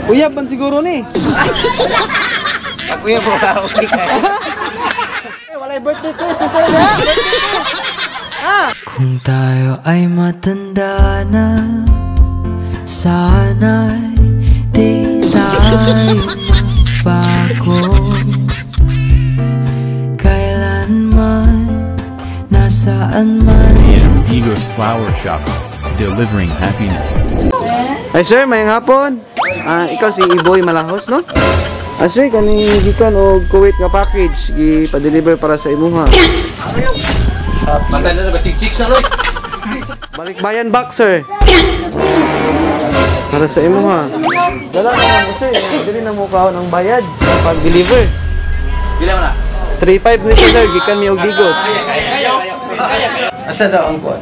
Uyab man siguro ni. Pag-uyab mo ka, okay ka. Eh, walay birthday to, si sir ha? Ah. Kung tayo ay matanda na, sana'y di tayo magbago. Kailanman, nasaan man. Digos Flower Shop, delivering happiness. Ay sir, mayang hapon. Ikaw si Iboy Malahos, no? Sir, kaning gikan og Kuwait nga package gi-pa-deliver para sa imuha. Matanda na ba chik-chik sa loy? Balikbayan box, sir. Para sa imuha. Dala na lang sir, dili na mo kaon ang bayad sa pag-deliver. Pila man na? 3.5 nito sir, gikan mi og Digos. Asa daw ang kuwan?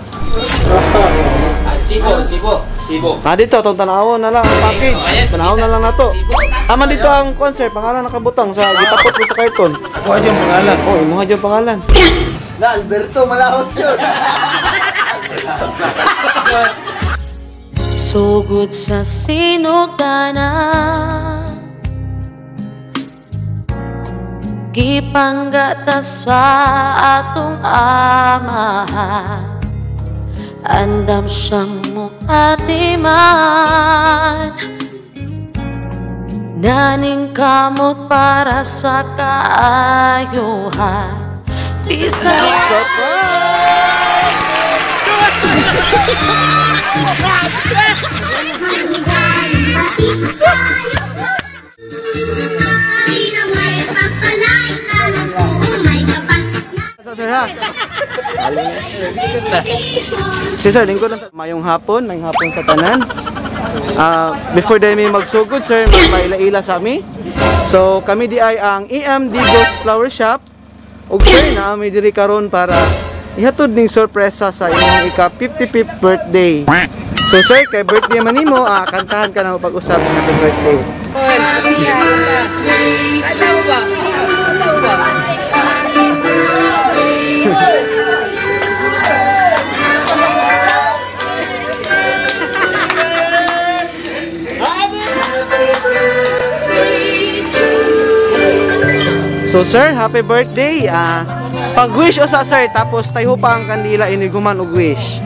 Sibo, sibo, sibo. Ah, dito, itong tanawon na lang ang package. Tanawon na lang nato. Tama dito ang kuwan sir, pangalan nakabutang sa gitapot mo sa karton. Ako adyo ang pangalan. Oh, imuha dyan pangalan. Na Alberto Malahos yun. Sugod sa sinugdanan, gipanggata sa atong amahan. Andam siyang mukatiman, naning kamot para sa kaayuhan. Bisan Sir, ha? Si sir, lingkod lang. Mayong hapon sa tanan. Before dahil may magsugod, sir, magpaila-ila sa ami. So, kami di ay ang EM Digos Flower Shop. Ug sir, naa mi diri karon para ihatod ning sorpresa sa imong ika 55th birthday. So sir, kay birthday man nimo, kantahan ka na pag-usap ng happy birthday. So sir, happy birthday. Pag-wish usa sir, tapos tayo pa ang kandila iniguman og wish.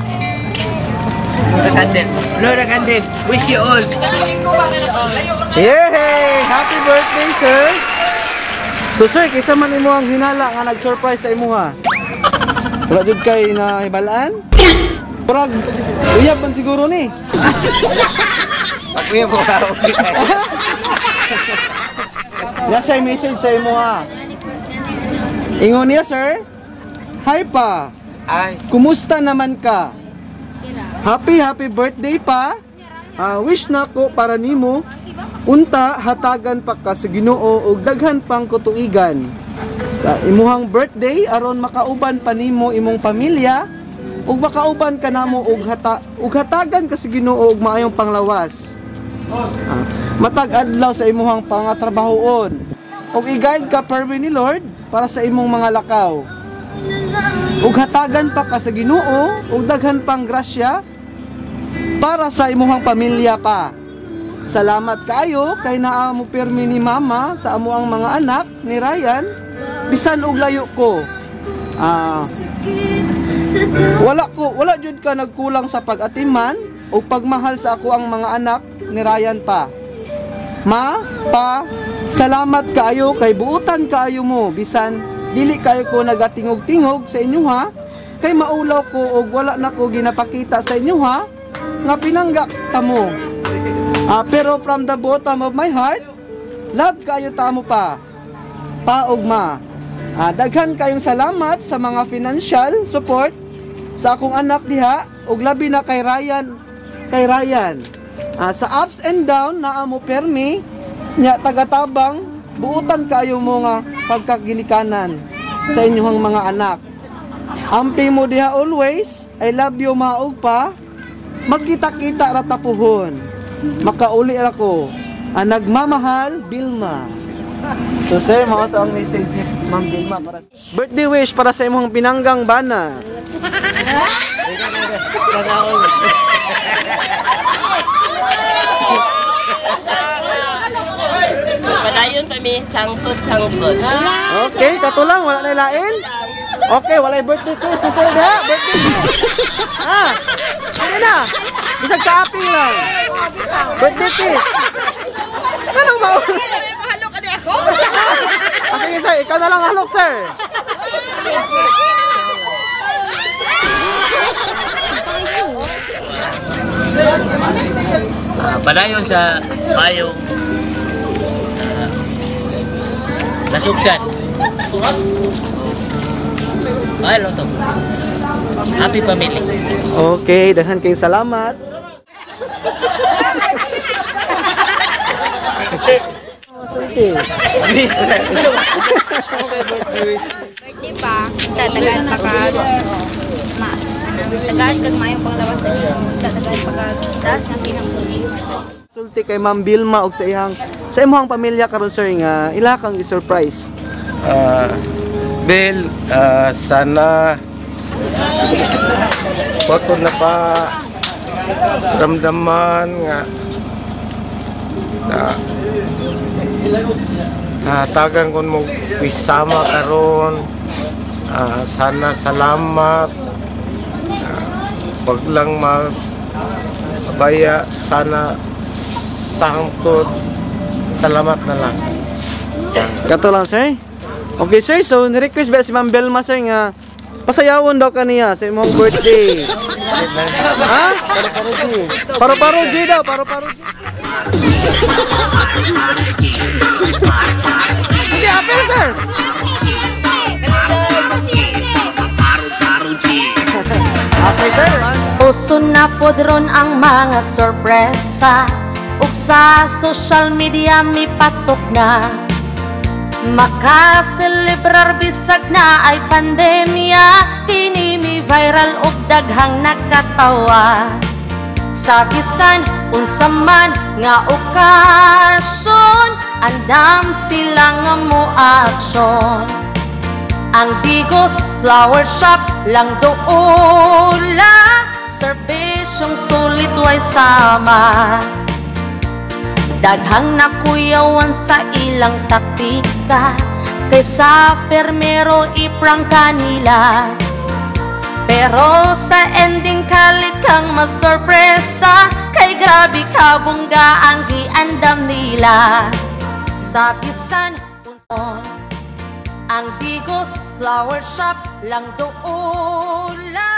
Blow the candle. Blow the candle. Wish you all. Yay! Happy birthday, sir. So sir, kaysa man imo ang hinala nga nag-surprise sa imuha. Wala jud kay nahibalaan? Murag uyab man siguro ni. Pag-uyab mo ka, okay ka. Nasa message sa imuha. Ingon niya, sir. Hi pa. Ay. Kumusta naman ka? Happy happy birthday pa. Wish nako para nimo unta hatagan pa ka sa Ginoo og daghan pang kutuigan. Sa imuhang birthday aron makauban pa nimo imong pamilya ug makauban ka namo og hatagan ka sa Ginoo og maayong panglawas. Matag adlaw sa imuhang pangatrabahoon ug i-guide ka permi ni Lord para sa imong mga lakaw. Ug hatagan pa ka sa Ginoo ug daghan pang grasya para sa imuhang pamilya pa. Salamat kaayo kay naa mo pirmi ni mama sa amo ang mga anak ni Ryan bisan og layo ko. Wala jud ka nagkulang sa pag-atiman o pagmahal sa ako ang mga anak ni Ryan pa. Ma, pa, salamat kaayo kay buutan kaayo mo bisan dili kayo ko nagatingog-tingog sa inyo ha, kay maulaw ko og wala na ko ginapakita sa inyo ha nga pinangga ta mo. Pero from the bottom of my heart, love kayo tamo pa. Pa ug ma. Daghan kayong salamat sa mga financial support sa akong anak diha ug labi na kay Ryan, kay Ryan. Sa ups and down naa mo permi nya tagatabang buutan kayo mo nga pagkaginikanan sa inyong mga anak. Ampi mo diha always, I love you maog pa. Magkita-kita ra tapuhon. Makauli ra ko. Ang nagmamahal, Vilma. So sir, mao to ang message ni Ma'am Vilma para birthday wish para sa imong pinanggang bana. Sana all. Padayon pa mi, sangkot-sangkot. Okay, katulang wala na ilain. Okay, walay birthday ko. Susunod ha, birthday ko. Ah, sige na. Bisag sa aping lang. Birthday cake. Anong mao? Mahalo ka di ako? Ah, sige sir, ikaw na lang halok, sir. Padayon sa mayong nasugdan. Mahal to. Happy family. Okay, daghan kayong salamat. Birthday pa, tatagaan pa kag ma, tagaan kag maayong panglawas sa inyo, tatagaan pa kag taas nga kinabuhi. Sulti kay Ma'am Vilma og sa iyang sa imong pamilya karon, sir, nga ila kang i-surprise. Bill, sana wa ko na pa ramdaman nga na nahatagan ko mo isama karon. Sana salamat. Wag lang mabaya, sana sangtod, salamat na lang. Kato lang, sir. Okay sir, so ni-request ba si Ma'am Belma, sir, nga pasayawon daw kaniya sa imong birthday. Ha? Paro-paro G daw, paro-paro G. Sige, apel, sir. Okay sir. Uso na pod ron ang mga sorpresa ug sa social media mipatok na. Makaselebrar bisag na ay pandemya, kini mi viral ug daghang nakatawa. Sa bisan unsa man nga okasyon, andam sila nga mo aksyon. Ang Digos Flower Shop lang doula, serbisyong sulit way sama. Daghang nakuyawan sa ilang taktika, kaysa permero iprangka nila. Pero sa ending kalit kang masorpresa, kay grabe kabongga ang giandam nila. Sa bisan ang Digos Flower Shop lang doula.